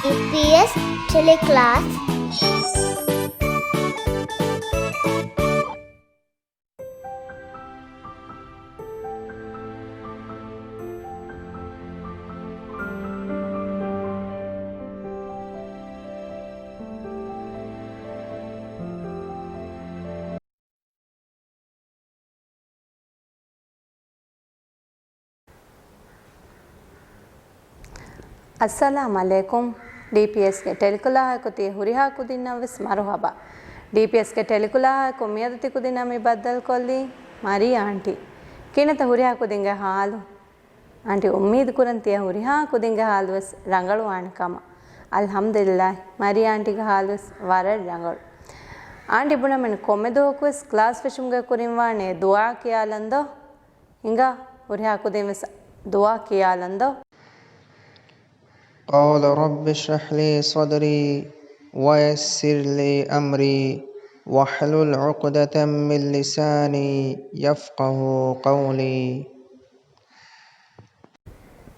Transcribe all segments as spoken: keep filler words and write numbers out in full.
ޑީޕީއެސް ޓެލެކްލާސް. އައްސަލާމް ޢަލައިކުމް. ޑީޕީއެސްގެ ޓެލެކްލާސްއަކު ތިޔަ ހުރިހާ ކުދިންނަށް ވެސް މަރުޙަބާ. ޑީޕީއެސްގެ ޓެލެކްލާސްއަކު މިއަދު ތި ކުދިންނާ މި ބައްދަލުކޮށްލީ މަރީ އާންޓީ. ކިހިނެއްތަ ހުރިހާ ކުދިންގެ ޙާލު؟ އާންޓީ އުއްމީދު ކުރަން ތިޔަ ހުރިހާ ކުދިންގެ ޙާލު ވެސް ރަނގަޅުވާނެ ކަމަށް. އަލްޙަމްދުލިއްލާހި، މަރީ އާންޓީގެ ޙާލު ވެސް ވަރަށް ރަނގަޅު. އާންޓީ ބުނަމިން ކޮންމެ ދުވަހަކު ވެސް ކްލާސް ފެށުމުގެ ކުރިން ވާނެ ދުޢާ ކިޔާލަން ދޯ؟ ހިނގާ، ހުރިހާ ކުދިން ވެސް ދުޢާ ކިޔާލަން ދޯ؟ قال رب اشرح لي صدري ويسر لي أمري واحلل عقدة من لساني يفقهوا قولي.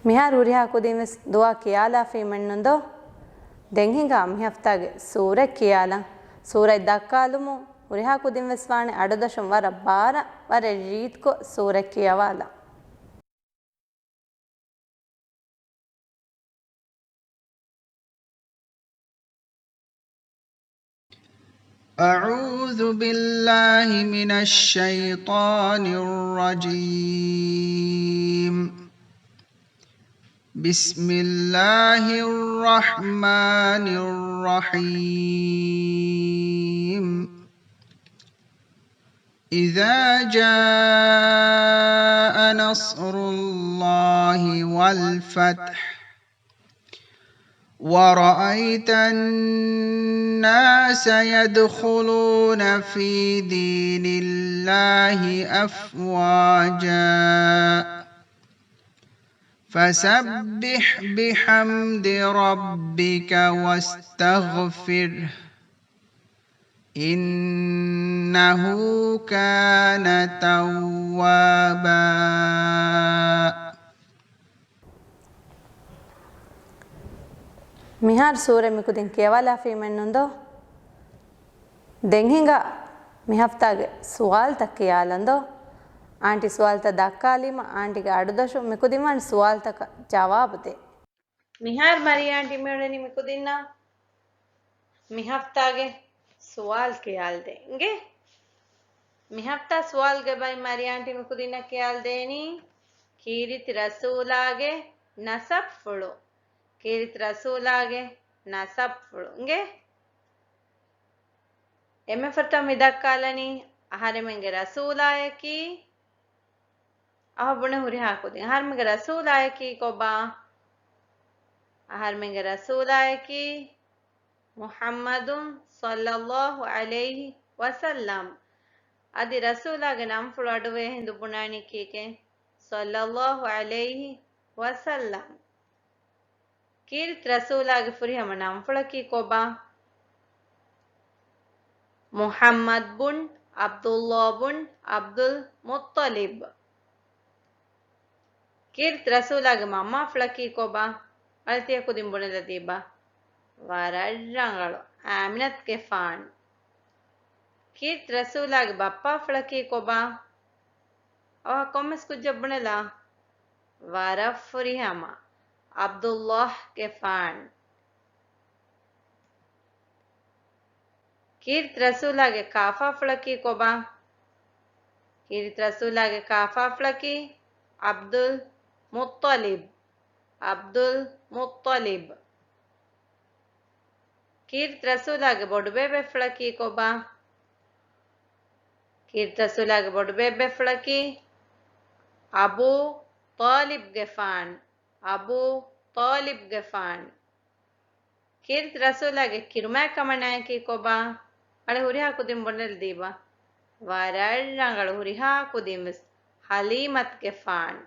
މިހާރު ހުރިހާ ކުދިން ވެސް ދުޢާ ކިޔާލާފީމެއްނު ދޯ؟ ދެން ހިނގާ މި ހަފްތާގެ ސޫރަތް ކިޔާލަން. ސޫރަތް ދައްކާލުމުން ހުރިހާ ކުދިން ވެސް ވާނެ އަޑުދަށުން ވަރަށް ބާރަށް ވަރަށް ރީތިކޮށް ސޫރަތް ކިޔަވާލަން. أعوذ بالله من الشيطان الرجيم. بسم الله الرحمن الرحيم. إذا جاء نصر الله والفتح ورأيت الناس يدخلون في دين الله أفواجا فسبح بحمد ربك واستغفره إنه كان توابا. މިހާރު ސޫރަތް މިކުދިން ކިޔަވާލާފީމެއްނު ދޯ؟ ދެން ހިނގާ މި ހަފްތާގެ ސުވާލުތައް ކިޔާލަން ދޯ؟ އާންޓީ ސުވާލުތައް ދައްކާލީމަ އާންޓީގެ އަޑުދަށުން މިކުދިން ވާނެ ސުވާލުތަކަށް ޖަވާބު ދޭން. މިހާރު މަރިޔާ އާންޓީ މިއުޅެނީ މިކުދިންނާ މި ހަފްތާގެ ސުވާލު ކިޔާލަދޭން އިނގޭ. މި ހަފްތާ ސުވާލުގެ ބައި މަރިޔާ އާންޓީ މިކުދިންނަށް ކިޔާލަދޭނީ ކީރިތި ރަސޫލާގެ ނަސަބްފުޅު. ކީރިތި ރަސޫލާގެ ނަސަބްފުޅު އިނގޭ. އެންމެ ފުރަތަމަ މި ދައްކާލަނީ އަހަރެމެންގެ ރަސޫލާޔަކީ އަހަ ބުނެ ހުރިހާ ކުދިން. އަހަރެމެންގެ ރަސޫލާޔަކީ ކޮބާ؟ އަހަރެމެންގެ ރަސޫލާޔަކީ މުޙައްމަދު ޞައްލައްލާހު ޢަލައިހި ވަސައްލަމް. އަދި ރަސޫލާގެ ނަންފުޅު އަޑުއެހި ހިނދު ބުނާނީ ކީކޭ؟ ޞައްލައްލާހު ޢަލައިހި ވަސައްލަމް. ކީރިތި ރަސޫލާގެ ފުރިހަމަ ނަންފުޅަކީ ކޮބާ؟ މުޙައްމަދު ބުން ޢަބްދުﷲ ބުން ޢަބްދުލް މުއްޠަލިބް. ކީރިތި ރަސޫލާގެ މަންމާފުޅަކީ ކޮބާ؟ އަޅެ ތިޔަ ކުދިން ބުނެލަދީބާ. ވަރަށް ރަނގަޅު. އާމިނަތުގެފާން. ކީރިތި ރަސޫލާގެ ބައްޕާފުޅަކީ ކޮބާ؟ އަވަހަށް ކޮންމެސް ކުއްޖެއް ބުނެލާ. ވަރަށް ފުރިހަމަ. ޢަބްދުﷲގެފާން. ކީރިތި ރަސޫލާގެ ކާފާފުޅަކީ ކޮބާ؟ ކީރިތި ރަސޫލާގެ ކާފާފުޅަކީ ޢަބްދުލް މުއްޠަލިބް. ޢަބްދުލް މުއްޠަލިބް. ކީރިތި ރަސޫލާގެ ބޮޑުބޭބެފުޅަކީ ކޮބާ؟ ކީރިތި ރަސޫލާގެ ބޮޑުބޭބެފުޅަކީ އަބޫ ޠާލިބްގެފާން. އަބޫ ޠާލިބްގެފާން. ކީރިތި ރަސޫލާގެ ކިރުމާ ކަމަނާއަކީ ކޮބާ؟ އަޅެ ހުރިހާ ކުދިން ބުނެލަދީބާ. ވަރަށް ރަނގަޅު. ހުރިހާ ކުދިން ވެސް ޙަލީމަތުގެފާން.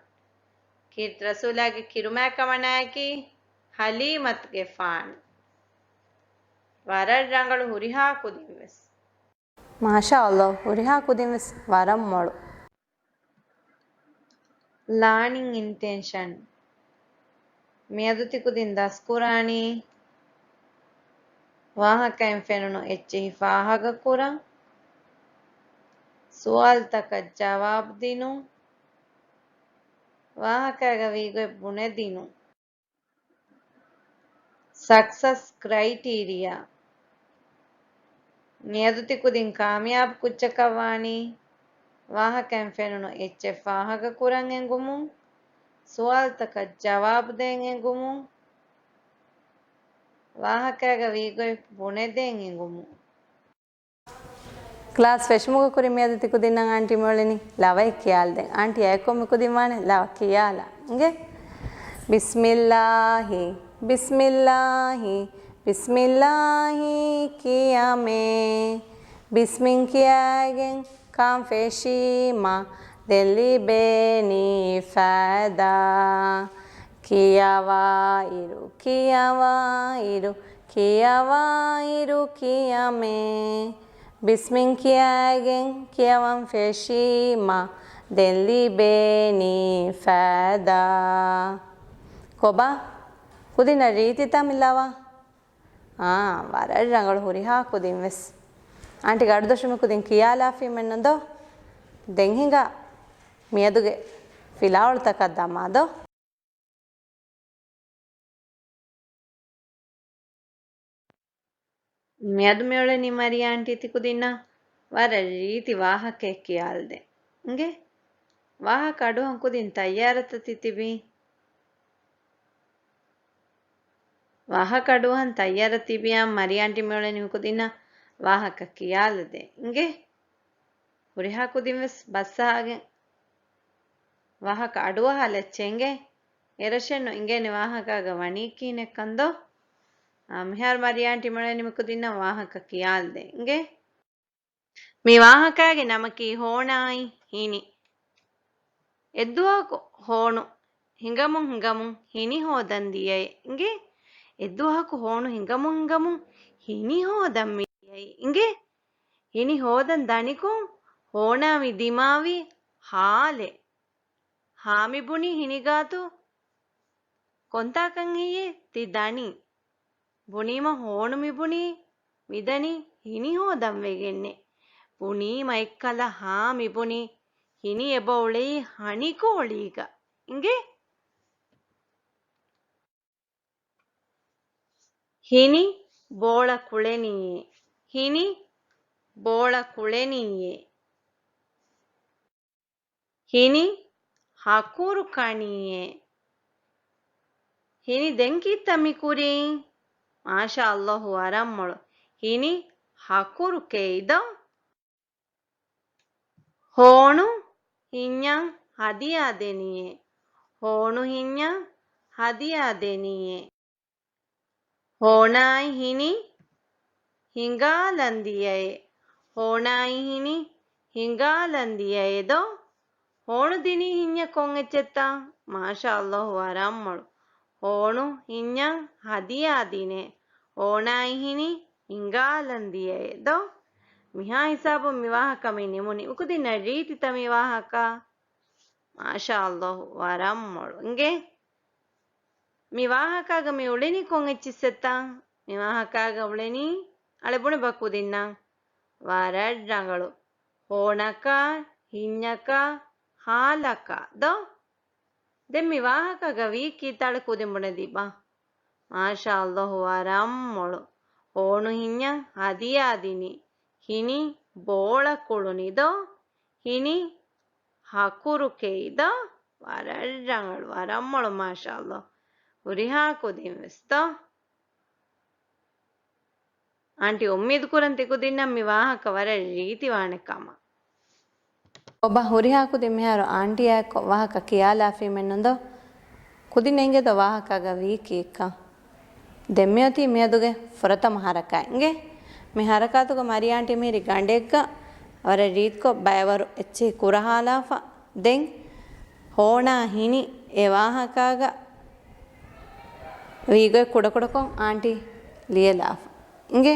ކީރިތި ރަސޫލާގެ ކިރުމާ ކަމަނާއަކީ ޙަލީމަތުގެފާން. ވަރަށް ރަނގަޅު ހުރިހާ ކުދިން ވެސް. މާޝާﷲ، ހުރިހާ ކުދިން ވެސް ވަރަށް މޮޅު. ލާނިން އިންޓެންޝަން. މިއަދު ތި ކުދިން ދަސްކުރާނީ ވާހަކައިން ފެނުނު އެއްޗެހި ފާހަގަކުރަން. ސުވާލުތަކަށް ޖަވާބު ދިނުން. ވާހަކައިގަ ވީގޮތް ބުނެދިނުން. ސަކްސަސް ކްރައިޓީރިއާ. މިއަދު ތި ކުދިން ކާމިޔާބު ކުއްޖަކަށް ވާނީ. ވާހަކައިން ފެނުނު އެއްޗެއް ފާހަގަކުރަން އެނގުމުން، ސުވާލުތަކަށް ޖަވާބު ދޭން އެނގުމުން، ވާހަކައިގަ ވީގޮތް ބުނެދޭން އެނގުމުން. ކްލާސް ފެށުމުގެ ކުރިން މިއަދު ތި ކުދިންނަށް އާންޓީ މިއުޅެނީ ލަވައެއް ކިޔާލަދޭން. އާންޓީ އާއެކު މި ކުދިން ވާނެ ލަވަ ކިޔާލާ. އިނގޭ؟ ބިސްމިއްލާހި، ބިސްމިއްލާހި، ބިސްމިއްލާހި ކިޔަމޭ. ބިސްމިން ކިޔައިގެން ކާން ފެށީމަ ދެން ލިބޭނީ ފައިދާ. ކިޔަވާއިރު، ކިޔަވާއިރު، ކިޔަވާއިރު ކިޔަމޭ. ބިސްމިން ކިޔައިގެން ކިޔަވަން ފެށީމަ ދެން ލިބޭނީ ފައިދާ. ކޮބާ؟ ކުދިންނަށް ރީތިތަ މި ލަވަ؟ އާ، ވަރަށް ރަނގަޅު ހުރިހާ ކުދިން ވެސް. އާންޓީ ގަޑުދޮށު މި ކުދިން ކިޔާލާފީމެއްނު ދޯ؟ ދެން ހިނގާ މިއަދުގެ ފިލާވަޅުތަކަށް ދަމާ ދޯ؟ މިއަދު މިއުޅެނީ މަރިޔާ އާންޓީ ތި ކުދިންނަށް ވަރަށް ރީތި ވާހަކައެއް ކިޔާލަދޭން. އިނގޭ؟ ވާހަކަ އަޑުއަހަން ކުދިން ތައްޔާރަތަ ތި ތިބީ؟ ވާހަކަ އަޑުއަހަން ތައްޔާރަށް ތިބިޔާ މަރިޔާ އާންޓީ މިއުޅެނީ މި ކުދިންނަށް ވާހަކަ ކިޔާލަދޭން. އިނގޭ؟ ހުރިހާ ކުދިން ވެސް ބައްސަހާގެން ވާހަކަ އަޑުއަހާލައްޗޭ. އިނގޭ؟ އެރަށެއް ނު އިނގޭނެ ވާހަކާގަ ވަނީ ކިހިނެއްކަން ދޯ؟ އާ، މިހާރު މަރިޔާ އާންޓީ މިއުޅެނީ މި ކުދިންނަށް ވާހަކަ ކިޔާލަދޭން. އިނގޭ؟ މި ވާހަކާގެ ނަމަކީ ހޯނާއި ހިނި. އެއްދުވަހަކު ހޯނު ހިނގަމުން ހިނގަމުން ހިނި ހޯދަން ދިޔައޭ. އިނގޭ؟ އެއްދުވަހަކު ހޯނު ހިނގަމުން ހިނގަމުން ހިނި ހޯދަން މި ދިޔައީ. އިނގޭ؟ ހިނި ހޯދަން ދަނިކޮށް ހޯނާ މި ދިމާވި ހާލެއް. ހާ މި ބުނީ ހިނިގާތު ކޮންތާކަން ހެއްޔޭ ތި ދަނީ؟ ބުނީމަ ހޯނު މި ބުނީ މިދަނީ ހިނި ހޯދަން ވެގެންނޭ. ބުނީމަ އެއްކަލަ ހާ މި ބުނީ ހިނި އެބަ އުޅެއީ ހަނިކޯޅީގަ. އިނގޭ؟ ހިނި ބޯޅަ ކުޅެނީއޭ. ހިނި ބޯޅަ ކުޅެނީއޭ. ހިނި ހަކުރު ކަނީއޭ. ހިނި ދެން ކީއްތަ މި ކުރީ؟ މާޝާ ﷲ ވަރަށް މޮޅު. ހިނި ހަކުރު ކެއިދޯ؟ ހޯނު ހިންޏަށް ހަދިޔާ ދެނީއޭ. ހޯނު ހިންޏަށް ހަދިޔާ ދެނީއޭ. ހޯނާއި ހިނި ހިނގާލަން ދިޔައޭ. ހޯނާއި ހިނި ހިނގާލަން ދިޔައޭ ދޯ؟ ހޯނު ދިނީ ހިންޏަށް ކޮން އެއްޗެއްތަ؟ މާޝާ ﷲ ވަރަށް މޮޅު. ހޯނު ހިންޏަށް ހަދިޔާ ދިނޭ. ހޯނާއި ހިނި ހިނގާލަން ދިޔައޭ ދޯ؟ މިހާ ހިސާބުން މި ވާހަކަ މި ނިމުނީ. އުކުދިންނަށް ރީތިތަ މި ވާހަކަ؟ މާޝާ ﷲ ވަރަށް މޮޅު. އިނގޭ؟ މި ވާހަކާގަ މި އުޅެނީ ކޮން އެއްޗިއްސެއްތަ؟ މި ވާހަކާގަ އުޅެނީ އަޅެ ބުނެބަ ކުދިންނަށް ވަރަށް ރަނގަޅު. ހޯނަކާ، ހިންޏަކާ، ހާލަކާ ދޯ؟ ދެން މި ވާހަކާގަ ވީ ކީއްތަ އަޅެ ކުދިން ބުނެދީބަ؟ މާޝާ ﷲ ވަރަށް މޮޅު. ހޯނު ހިންޏަށް ހަދިޔާ ދިނީ. ހިނި ބޯޅަ ކުޅުނީ ދޯ؟ ހިނި ހަކުރު ކެއިދޯ؟ ވަރަށް ރަނގަޅު، ވަރަށް މޮޅު މާޝާ ﷲ. ހުރިހާ ކުދިން ވެސް ދޯ؟ އާންޓީ އުއްމީދު ކުރަން ތިކުދިންނަށް މި ވާހަކަ ވަރަށް ރީތިވާނެ ކަމަށް. އޮބާ ހުރިހާ ކުދިން މިހާރު އާންޓީއާއެކު ވާހަކަ ކިޔާލާފީމެއްނު ދޯ؟ ކުދިން އެނގޭ ދޯ ވާހަކާގަ ވީ ކީއްކަން؟ ދެން މިއޮތީ މިއަދުގެ ފުރަތަމަ ހަރަކާތް އިނގޭ. މި ހަރަކާތުގަ މަރިޔާ އާންޓީ މިހިރީ ގަނޑެއްގަ ވަރަށް ރީތިކޮށް ބައިވަރު އެއްޗެހި ކުރަހާލާފަ. ދެން ހޯނާ ހިނި އެ ވާހަކާގަ ވީގޮތް ކުޑަކުޑަކޮށް އާންޓީ ލިޔެލާފަ. އިނގޭ.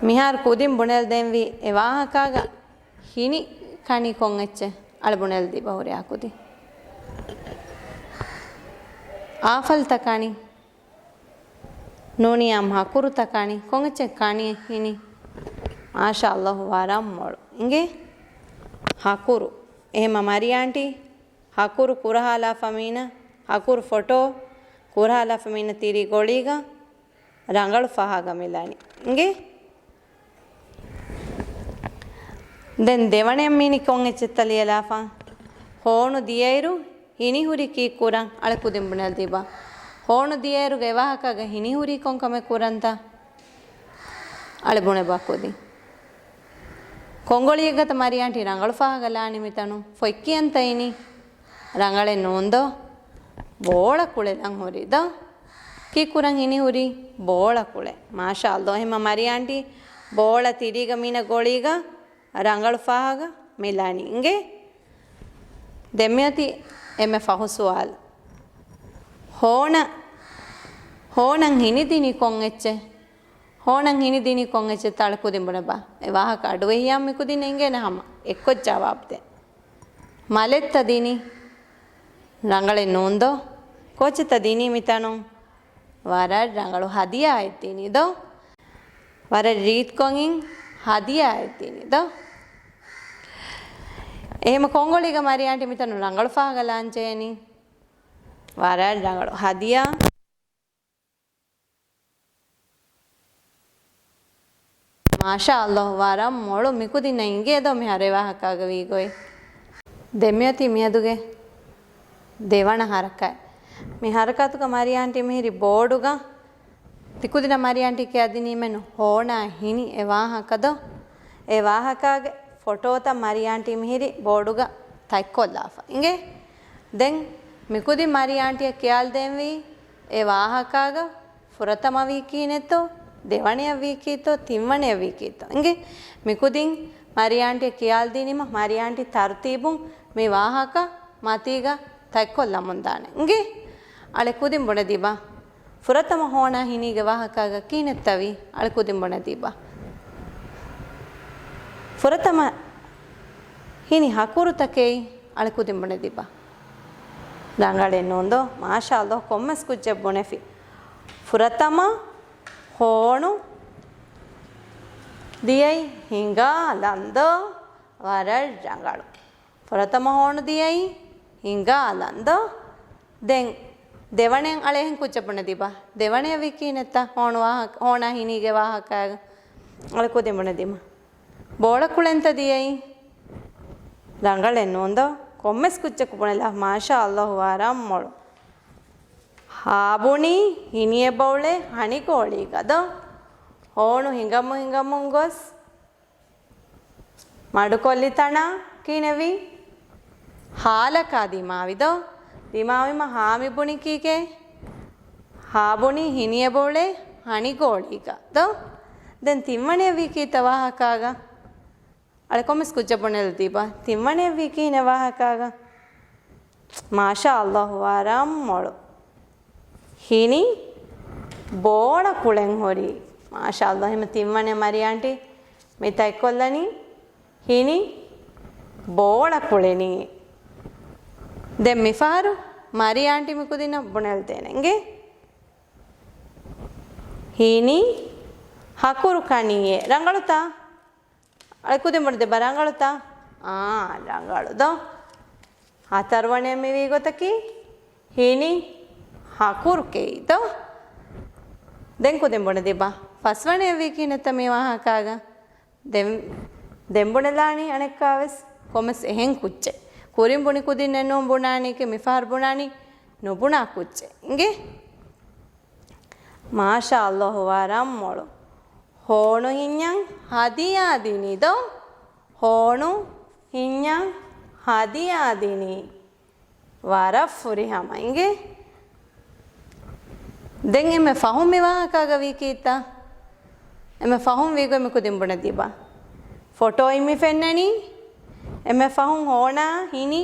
މިހާރު ކުދިން ބުނެލަދޭންވީ އެ ވާހަކާގަ ހިނި ކަނީ ކޮން އެއްޗެއް؟ އަޅެ ބުނެލަދީބަ ހުރިހާ ކުދިން. އާފަލްތައް ކަނީ. ނޫނީ އާނ ހަކުރުތައް ކަނީ. ކޮންއެއްޗެއް ކަނީ ހިނި؟ މާޝާ ﷲ، ވަރަށް މޮޅު. އިނގޭ؟ ހަކުރު. އެހެމަ މަރިޔާ އާންޓީ، ހަކުރު ކުރަހާލާފަ މީނަ، ހަކުރު ފޮޓޯ ކުރަހާލާފަ މީނަ ތިރީ ގޮޅީގަ ރަނގަޅު ފަހަގަ މިލަނީ. އިނގޭ؟ ދެން ދެވަނަޔަށް މީނި ކޮން އެއްޗެއްތަ ލިޔެލާފަ؟ ހޯނު ދިޔައިރު ހިނިހުރީ ކީއްކުރަން؟ އަޅެ ކުދިން ބުނެލަދީބަ. ހޯނު ދިޔައިރުގެ އެވާހަކައިގަ ހިނިހުރީ ކޮންކަމެއް ކުރަންތަ؟ އަޅެ ބުނެބަ ކުދިން. ކޮންގޮޅިއެއްގަތަ މަރިޔާ އާންޓީ ރަނގަޅު ފަހަގަ ލާނީ މިތަނުން؟ ފޮތްކިޔަންތަ އިނީ؟ ރަނގަޅެއް ނޫންދޯ؟ ބޯޅަ ކުޅެލަން ހުރީ ދޯ؟ ކީއްކުރަން ހިނިހުރީ؟ ބޯޅަ ކުޅެ. މާޝާ ﷲ. އެހެމަ މަރިޔާ އާންޓީ ބޯޅަ ތިރީގަ މީނަ ގޮޅީގަ ރަނގަޅު ފަހަގަ މިލަނީ. އިނގޭ؟ ދެން މިއޮތީ އެންމެ ފަހު ސުވާލު. ހޯނަ، ހޯނަން ހިނިދިނީ ކޮން އެއްޗެއް؟ ހޯނަން ހިނިދިނީ ކޮން އެއްޗެއްތަ؟ އަޅެ ކުދިން ބުނެބަ. އެ ވާހަކަ އަޑުއެހިޔާ މިކުދިން އެނގޭނެ ހަމަ އެއްކޮށް ޖަވާބު ދޭން. މަލެއްތަ ދިނީ؟ ރަނގަޅެއް ނޫންދޯ؟ ކޯޗެއްތަ ދިނީ މިތަނުން؟ ވަރަށް ރަނގަޅު ހަދިޔާއެއް ދިނީ ދޯ؟ ވަރަށް ރީތިކޮށް ހަދިޔާއެއް ދިނީ ދޯ؟ އެހެމަ ކޮންގޮޅީގަ މަރިޔާ އާންޓީ މިތަނުން ރަނގަޅު ފަހަގަ ލާންޖެހެނީ؟ ވަރަށް ރަނގަޅު ހަދިޔާ. މާޝާ ﷲ، ވަރަށް މޮޅު. މިކުދިންނަށް އިނގޭ ދޯ މިހާރު އެ ވާހަކައިގަ ވީ ގޮތް؟ ދެން މިއޮތީ މިއަދުގެ ދެވަނަ ހަރަކާތް. މި ހަރަކާތުގަ މަރިޔާ އާންޓީ މިހިރީ ބޯޑުގަ ތިކުދިންނަށް މަރިޔާ އާންޓީ ކިޔާދިނީމެއްނު ހޯނާ ހިނި އެ ވާހަކަ ދޯ؟ އެ ވާހަކާގެ ފޮޓޯތައް މަރިޔާ އާންޓީ މިހިރީ ބޯޑުގަ ތަތްކޮށްލާފަ. އިނގޭ؟ ދެން މިކުދިން މަރިޔާ އާންޓީއަށް ކިޔާލަދޭންވީ އެ ވާހަކާގަ ފުރަތަމަ ވީ ކިހިނެއްތޯ، ދެވަނަޔަށް ވީ ކީއްތޯ، ތިންވަނަޔަށް ވީ ކީއްތޯ. އިނގޭ؟ މިކުދިން މަރިޔާ އާންޓީއަށް ކިޔާލަދީނީމަ މަރިޔާ އާންޓީ ތަރުތީބުން މި ވާހަކަ މަތީގަ ތަތްކޮށްލަމުންދާނެ. އިނގޭ؟ އަޅެ ކުދިން ބުނެދީބަ. ފުރަތަމަ ހޯނާ ހިނީގެ ވާހަކާގަ ކިހިނެއްތަ ވީ؟ އަޅެ ކުދިން ބުނެދީބަ. ފުރަތަމަ ހިނި ހަކުރުތަކެއް. އަޅެ ކުދިން ބުނެދީބަ. ރަނގަޅެއް ނޫންދޯ؟ މާޝާ ﷲ، ކޮންމެސް ކުއްޖެއް ބުނެފި. ފުރަތަމަ ހޯނު ދިޔައީ ހިނގާލަން ދޯ؟ ވަރަށް ރަނގަޅު. ފުރަތަމަ ހޯނު ދިޔައީ ހިނގާލަން ދޯ؟ ދެން ދެވަނަޔަށް އަޅެ އެހެން ކުއްޖެއް ބުނެދީބަ. ދެވަނަޔަށް ވީ ކިހިނެއްތަ؟ ހޯނު ވާހަކަ، ހޯނާ ހިނީގެ ވާހަކައިގަ އަޅެ ކުދިން ބުނެދީމަ. ބޯޅަ ކުޅެންތަ ދިޔައީ؟ ރަނގަޅެއް ނޫންދޯ؟ ކޮންމެސް ކުއްޖަކު ބުނެލާ. މާޝާ ﷲ، ވަރަށް މޮޅު. ހާބުނީ ހިނިއެބައުޅޭ ހަނިގޯޅީގަ ދޯ؟ ހޯނު ހިނގަމުން ހިނގަމުން ގޮސް މަޑުކޮށްލި ތަނާ ކިހިނެއްވީ؟ ހާލަކާ ދިމާވި ދޯ؟ ދިމާވީމަ ހާ މި ބުނި ކީކޭ؟ ހާ ބުނީ ހިނިއެބައުޅޭ ހަނިގޯޅީގަ ދޯ؟ ދެން ތިންވަނަޔަށް ވީ ކީއްތަ ވާހަކާގަ؟ އަޅެ ކޮންމެސް ކުއްޖަކު ބުނެލަދީބަ. ތިންވަނަޔަށް ވީ ކިހިނެއް ވާހަކާގަ؟ މާޝާ ﷲ، ވަރަށް މޮޅު. ހިނި ބޯޅަ ކުޅެން ހުރީ. މާޝާ ﷲ، އެހެމަ ތިންވަނަ މަރިޔާ އާންޓީ މި ތަތްކޮށްލަނީ ހިނި ބޯޅަ ކުޅެނީ. ދެން މިފަހަރު މަރިޔާ އާންޓީ މި ކުދިންނަށް ބުނެލަދޭނެ އިނގޭ. ހިނި ހަކުރު ކަނީއޭ. ރަނގަޅުތާ؟ އަޅެ ކުދިން ބުނެދީބަ. ރަނގަޅުތާ؟ އާ، ރަނގަޅު ދޯ. ހަތަރުވަނަޔަށް މިވީ ގޮތަކީ ހިނި ހަކުރު ކެއި ދޯ. ދެން ކުދިން ބުނެދީބަ. ފަސްވަނަޔަށް ވީ ކިހިނެއްތަ މި ވާހަކާގަ؟ ދެން، ދެން ބުނެލާނީ އަނެއްކާވެސް ކޮންމެސް އެހެން ކުއްޖެއް. ކުރިން ބުނި ކުދިންނެއް ނޫން ބުނާނީކީ، މިފަހަރު ބުނާނީ ނުބުނާ ކުއްޖެއް. އިނގޭ؟ މާޝާ ﷲ، ވަރަށް މޮޅު. ހޯނު ހިންޏަށް ހަދިޔާ ދިނީ ދޯ؟ ހޯނު ހިންޏަށް ހަދިޔާ ދިނީ. ވަރަށް ފުރިހަމަ އިނގޭ. ދެން އެންމެ ފަހުން މި ވާހަކާގަ ވީ ކީއްތަ؟ އެންމެ ފަހުން ވީގޮތް މި ކުދިން ބުނެދީބަ. ފޮޓޯއިން މި ފެންނަނީ އެންމެ ފަހުން ހޯނާ ހިނި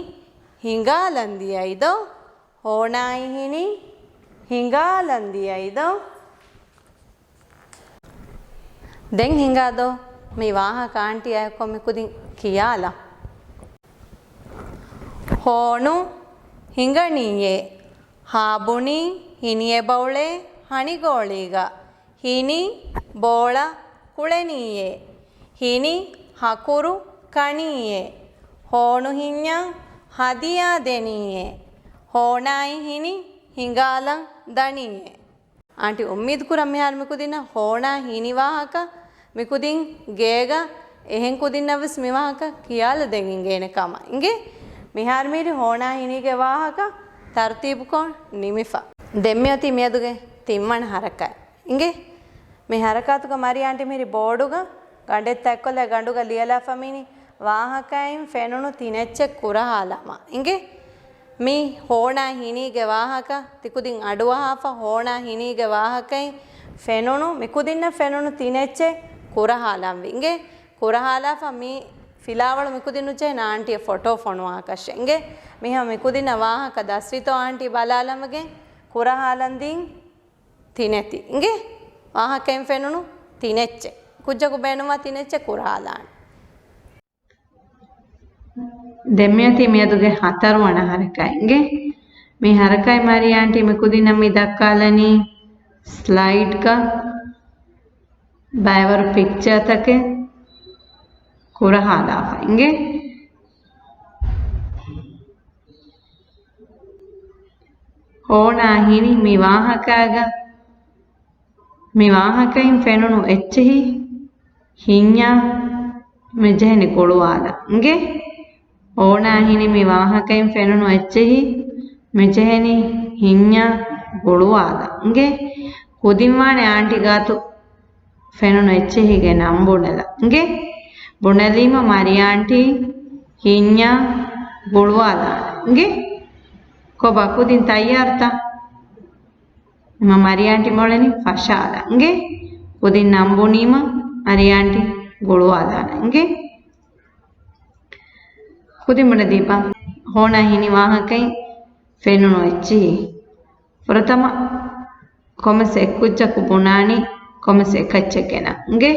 ހިނގާލަން ދިޔައީ ދޯ؟ ހޯނާއި ހިނި ހިނގާލަން ދިޔައީ ދޯ؟ ދެން ހިނގާ ދޯ؟ މި ވާހަކަ އާންޓީއާ އެއްކޮށް މި ކުދިން ކިޔާލަން. ހޯނު ހިނގަނީއޭ. ހާ ބުނީ ހިނިއެބައުޅޭ ހަނިގޯޅީގަ. ހިނި ބޯޅަ ކުޅެނީއޭ. ހިނި ހަކުރު ކަނީއޭ. ހޯނު ހިންޏަށް ހަދިޔާ ދެނީއޭ. ހޯނާއި ހިނި ހިނގާލަން ދަނީއޭ. އާންޓި އުއްމީދު ކުރަން މިހާރު މިކުދިންނަށް ހޯނާ ހިނި ވާހަކަ މިކުދިން ގޭގަ އެހެން ކުދިންނަށްވެސް މި ވާހަކަ ކިޔާލަދޭން އިނގޭނެ ކަމަށް އިނގޭ. މިހާރު މިހިރީ ހޯނާ ހިނީގެ ވާހަކަ ތަރުތީބުކޮށް ނިމިފަ. ދެން މިއޮތީ މިއަދުގެ ތިންވަނަ ހަރަކާތް އިނގޭ. މި ހަރަކާތުގަ މަރިޔާ އާންޓީ މިހިރީ ބޯޑުގަ ގަނޑެއް ތަތްކޮށްލާ ގަނޑުގަ ލިޔަލާފަ މިނި ވާހަކައިން ފެނުނު ތިނެއްޗެއް ކުރަހާލާމަ އިނގޭ. މި ހޯނާ ހިނީގެ ވާހަކަ ތިކުދިން އަޑުއަހާފަ ހޯނާ ހިނީގެ ވާހަކައިން ފެނުނު މިކުދިންނަށް ފެނުނު ތިނެއްޗެއް ކުރަހާލަންވީ އިނގޭ. ކުރަހާލާފަ މި ފިލާވަޅު މިކުދިން ނުޖެހެން އާންޓީއަށް ފޮޓޯ ފޮނުވާކަށެއް އިނގޭ. މިހާ މިކުދިންނަށް ވާހަކަ ދަސްވީތޯ އާންޓީ ބަލާލަންވެގެން ކުރަހާލަން ދީން ތިނެތި އިނގޭ. ވާހަކައިން ފެނުނު ތިނެއްޗެއް. ކުއްޖަކު ބޭނުންވާ ތިނެއްޗެއް ކުރަހާލާނެ. ދެން މިއޮތީ މިއަދުގެ ހަތަރުވަނަ ހަރަކާތް އިނގޭ. މި ހަރަކާތް މަރިޔާ އާންޓީ މިކުދިންނަށް މި ދައްކާލަނީ ސްލައިޑްގަ ބައިވަރު ޕިކްޗާތަކެއް ކުރަހާލާފަ އިނގޭ. ހޯނާ ހިނި މި ވާހަކާގަ މި ވާހަކައިން ފެނުނު އެއްޗެހި ހިންޏާ މިޖެހެނީ ގުޅުވާލަން އިނގޭ. ހޯނާ ހިނި މި ވާހަކައިން ފެނުނު އެއްޗެހި މިޖެހެނީ ހިންޏާ ގުޅުވާލަން އިނގޭ. ކުދިންވާނެ އާންޓީ ގާތު ފެނުނު އެއްޗެހީގެ ނަން ބުނެލަން އިނގޭ. ބުނެލީމަ މަރިޔާ އާންޓީ ހިންޏާ ގުޅުވާލާނަން އިނގޭ. ކޮބާ ކުދިން ތައްޔާރުތަ؟ އެމަ މަރިޔާ އާންޓީ މޮޅެނީ ފަށާލަން އިނގޭ. ކުދިން ނަން ބުނީމަ މަރިޔާ އާންޓީ ގުޅުވާލާނަން އިނގޭ. ކުދިން ބުނެދީބަ. ހޯނާ ހިނި ވާހަކައިން ފެނުނު އެއްޗިހި. ފުރަތަމަ ކޮންމެސް އެއްކުއްޖަކު ބުނާނީ ކޮންމެސް އެކައްޗެއް ގެނަ އިނގޭ.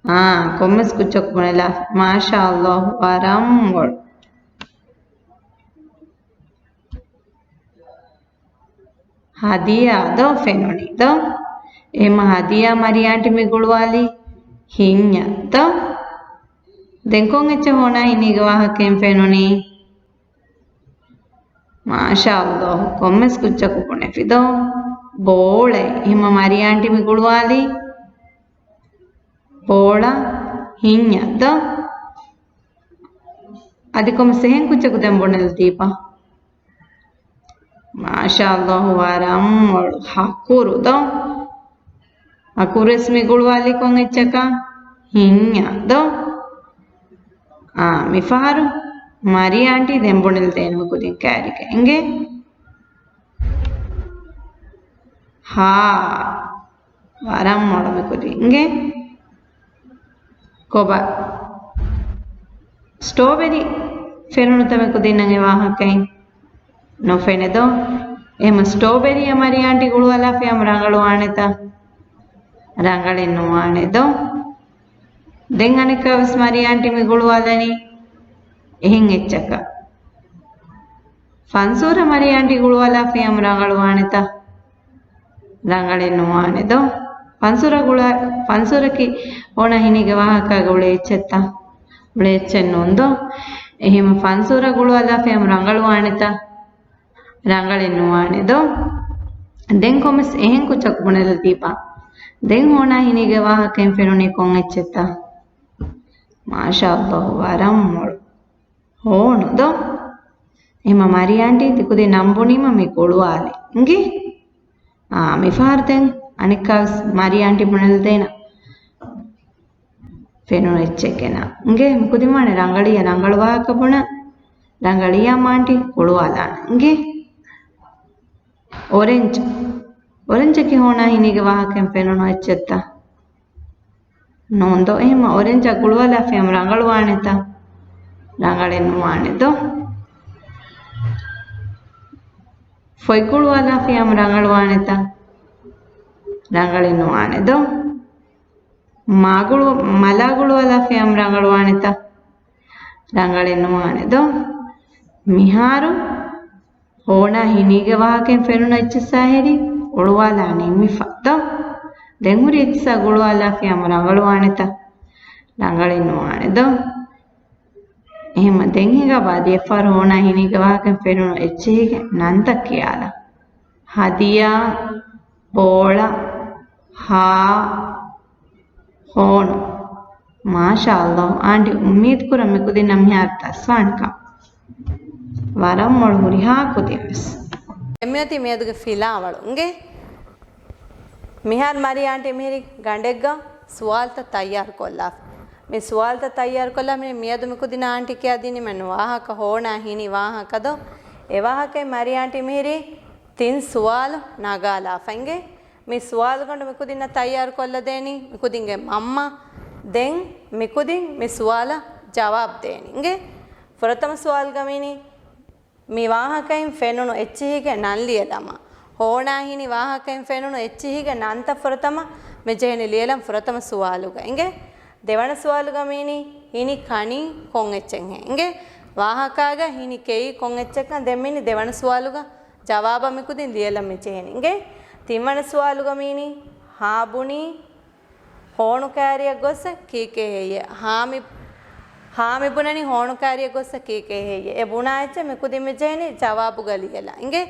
އާ، ކޮންމެސް ކުއްޖަކު ބުނެލާ. މާޝާ ﷲ، ވަރަށް މޮޅު. ހަދިޔާ ދޯ ފެނުނީ ދޯ؟ އެހެމަ ހަދިޔާ މަރިޔާ އާންޓީ މި ގުޅުވާލީ ހިންޏަށް ދޯ؟ ދެން ކޮން އެއްޗެއް ހޯނާ ހިނީގެ ވާހަކައިން ފެނުނީ؟ މާޝާ ﷲ، ކޮންމެސް ކުއްޖަކު ބުނެފި ދޯ؟ ބޯޅައެއް. އެހެމަ މަރިޔާ އާންޓީ މި ގުޅުވާލީ ބޯޅަ ހިންޏަށް ދޯ؟ އަދި ކޮންމެސް އެހެން ކުއްޖަކު ދެން ބުނެލަދީބަ. މާޝާ ﷲ، ވަރަށް މޮޅު. ހަކުރު ދޯ؟ ހަކުރުވެސް މި ގުޅުވާލީ ކޮން އެއްޗަކަށް؟ ހިންޏަށް ދޯ؟ އާ، މިފަހަރު މަރިޔާ އާންޓީ ދެން ބުނެލަދޭނެ މި ކުދިން ކައިރިގަ އިނގޭ. ހާ. ވަރަށް މޮޅު މި ކުދިން އިނގޭ. ކޮބާ؟ ސްޓްރޯބެރީ ފެނުނުތަ މި ކުދިންނަށް އެ ވާހަކައިން؟ ނުފެނެ ދޯ؟ އެހެމަ ސްޓްރޯބެރީއަށް މަރިޔާ އާންޓީ ގުޅުވާލާފި ހަމަ ރަނގަޅުވާނެތަ؟ ރަނގަޅެއް ނުވާނެ ދޯ؟ ދެން އަނެއްކާވެސް މަރިޔާ އާންޓީ މި ގުޅުވާލަނީ އެހެން އެއްޗަކަށް. ފަންސޫރަ މަރިޔާ އާންޓީ ގުޅުވާލާފި ހަމަ ރަނގަޅުވާނެތަ؟ ރަނގަޅެއް ނުވާނެ ދޯ؟ ފަންސޫރަ ގުޅާ-، ފަންސޫރަކީ ހޯނާ ހިނީގެ ވާހަކާގަ އުޅޭ އެއްޗެއްތަ؟ އުޅޭ އެއްޗެއް ނޫން ދޯ؟ އެހެމަ ފަންސޫރަ ގުޅުވާލާފި ހަމަ ރަނގަޅުވާނެތަ؟ ރަނގަޅެއް ނުވާނެ ދޯ؟ ދެން ކޮންމެސް އެހެން ކުއްޖަކު ބުނެލަދީބަ. ދެން ހޯނާ ހިނީގެ ވާހަކައިން ފެނުނީ ކޮން އެއްޗެއްތަ؟ މާޝާ ﷲ، ވަރަށް މޮޅު. ހޯނު ދޯ؟ އެހެމަ މަރިޔާ އާންޓީ ތިކުދިން ނަން ބުނީމަ މި ގުޅުވާލި އިނގޭ. އާ، މިފަހަރު ދެން އަނެއްކާވެސް މަރިޔާ އާންޓީ ބުނެލަދޭނަ ފެނުނު އެއްޗެއް ގެނަ އިނގޭ. މި ކުދިން ވާނެ ރަނގަޅިއްޔާ ރަނގަޅު ވާހަކަ ބުނަން. ރަނގަޅިއްޔާ މަރިޔާ އާންޓީ ގުޅުވާލާނަން އިނގޭ. އޮރެންޖް. އޮރެންޖަކީ ހޯނާ ހިނީގެ ވާހަކައިން ފެނުނު އެއްޗެއްތަ؟ ނޫން ދޯ؟ އެހެމަ އޮރެންޖާ ގުޅުވާލާފި ހަމަ ރަނގަޅުވާނެތަ؟ ރަނގަޅެއް ނުވާނެ ދޯ؟ ފޮތް ގުޅުވާލާފި ހަމަ ރަނގަޅުވާނެތަ؟ ރަނގަޅެއް ނުވާނެ ދޯ؟ މާ ގުޅު-، މަލާ ގުޅުވާލާފި ހަމަ ރަނގަޅުވާނެތަ؟ ރަނގަޅެއް ނުވާނެ ދޯ؟ މިހާރު ހޯނާ ހިނީގެ ވާހަކައިން ފެނުނު އެއްޗެއްސާ ހެރީ ގުޅުވާލާ ނިންމިފަ ދޯ؟ ދެން ހުރި އެއްޗިއްސާ ގުޅުވާލާފި ހަމަ ރަނގަޅުވާނެތަ؟ ރަނގަޅެއް ނުވާނެ ދޯ؟ އެހެންމަ ދެން ހިނގާ ބާދި އެއްފަހަރު ހޯނާ ހިނީގެ ވާހަކައިން ފެނުނު އެއްޗިހިގެ ނަންތައް ކިޔާލަ. ހަދިޔާ، ބޯޅަ، ހާ، ހޯނު. މާޝާﷲ، އާންޓީ އުއްމީދު ކުރަން މިކުދިންނަށް މިހާރު ދަސްވާނެކަން. ވަރަށް މޮޅު ހުރިހާ ކުދިން ވެސް. ދެން މިއޮތީ މިއަދުގެ ފިލާވަޅު އިނގޭ. މިހާރު މަރިޔާ އާންޓީ މިހިރީ ގަނޑެއްގަ ސުވާލުތައް ތައްޔާރު ކޮށްލާފަ. މި ސުވާލުތައް ތައްޔާރު ކޮށްލާ މި މިއަދު މިކުދިންނަށް އާންޓީ ކިޔާ ދިނީމެއް ނުވާ ވާހަކަ ހޯނާ ހިނި ވާހަކަ ދޯ؟ އެ ވާހަކައިން މަރިޔާ އާންޓީ މިހިރީ ތިން ސުވާލު ނަގާލާފަ އިނގޭ. މި ސުވާލުގަނޑު މިކުދިންނަށް ތައްޔާރު ކޮށްލަދޭނީ މިކުދިންގެ މަންމަ. ދެން މިކުދިން މި ސުވާލަށް ޖަވާބު ދޭނީ އިނގޭ. ފުރަތަމަ ސުވާލުގަ މީނީ މި ވާހަކައިން ފެނުނު އެއްޗިހިގެ ނަން ލިޔެލަމާ. ހޯނާ ހިނި ވާހަކައިން ފެނުނު އެއްޗިހިގެ ނަންތައް ފުރަތަމަ މި ޖެހެނީ ލިޔެލަން ފުރަތަމަ ސުވާލުގަ އިނގޭ. ދެވަނަ ސުވާލުގަ މީނީ ހިނި ކަނީ ކޮން އެއްޗެއްހޭ އިނގޭ. ވާހަކާގަ ހިނި ކެއީ ކޮން އެއްޗެއްކަން ދެން މީނީ ދެވަނަ ސުވާލުގަ ޖަވާބަށް މިކުދިން ލިޔެލަން މި ޖެހެނީ އިނގޭ. ތިންވަނަ ސުވާލުގަ މީނީ ހާ ބުނީ ހޯނު ކާރިއަށް ގޮއްސަ ކީކޭ ހެއްޔޭ؟ ހާ މި، ހާ މި ބުނަނީ ހޯނު ކާރިއަށް ގޮއްސަ ކީކޭ ހެއްޔޭ؟ އެ ބުނާ އެއްޗެއް މި ކުދިން މި ޖެހެނީ ޖަވާބުގަ ލިޔެލަން އިނގޭ.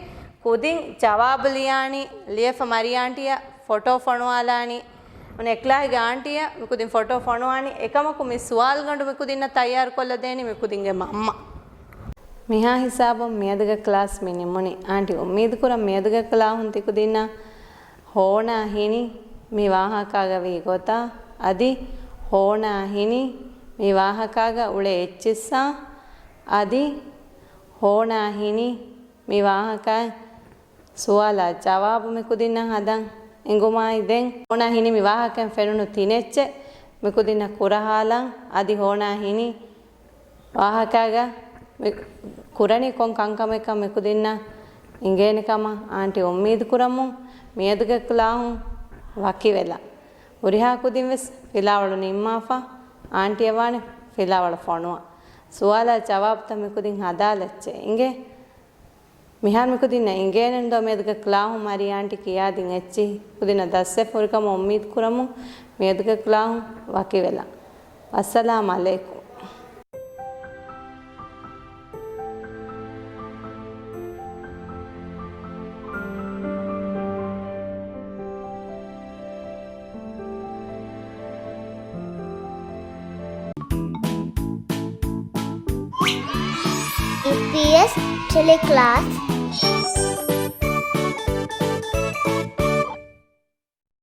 ކުދިން ޖަވާބު ލިޔާނީ، ލިޔެފަ މަރިޔާ އާންޓީއަށް ފޮޓޯ ފޮނުވާލާނީ. އޮން އެކްލާހިގެ އާންޓީއަށް މި ކުދިން ފޮޓޯ ފޮނުވާނީ. އެކަމަކު މި ސުވާލުގަނޑު މި ކުދިންނަށް ތައްޔާރު ކޮށްލަދޭނީ މި ކުދިންގެ މަންމަ. މިހާ ހިސާބުން މިއަދުގެ ކްލާސް މި ނިމުނީ. އާންޓީ އުއްމީދު ކުރަން މިއަދުގެ ކްލާހުން ތިކުދިންނަށް ހޯނާ ހިނި މި ވާހަކާގަ ވީ ގޮތާ އަދި ހޯނާ ހިނި މި ވާހަކާގަ އުޅޭ އެއްޗިއްސާ އަދި ހޯނާ ހިނި މި ވާހަކާ ސުވާލާ ޖަވާބު މިކުދިންނަށް ހަދަން އެނގުމާއި ދެން ހޯނާ ހިނި މި ވާހަކައިން ފެނުނު ތިނެއްޗެއް މިކުދިންނަށް ކުރަހާލަން އަދި ހޯނާ ހިނި ވާހަކާގަ މި ކުރަނީ ކޮން ކަންކަމެއްކަން މިކުދިންނަށް އިނގޭނެ ކަމަށް އާންޓީ އުއްމީދު ކުރަމުން މިއަދުގެ ކްލާހުން ވަކިވެލަން. ހުރިހާ ކުދިން ވެސް ފިލާވަޅު ނިންމާފަ އާންޓީއަށް ވާނެ ފިލާވަޅު ފޮނުވަން. ސުވާލާ ޖަވާބުތައް މިކުދިން ހަދާލައްޗޭ އިނގޭ. މިހާރު މިކުދިންނަށް އިނގޭނެން ދޯ މިއަދުގެ ކްލާހުން މަރިޔާ އާންޓީ ކިޔާދިން އެއްޗިހި ކުދިންނަށް ދަސްވެފަ ހުރިކަމަށް އުއްމީދު ކުރަމުން މިއަދުގެ ކްލާހުން ވަކިވެލަން. އައްސަލާމް އަލައިކުމް. އީޕީއެސް ޓެލެކްލާސް.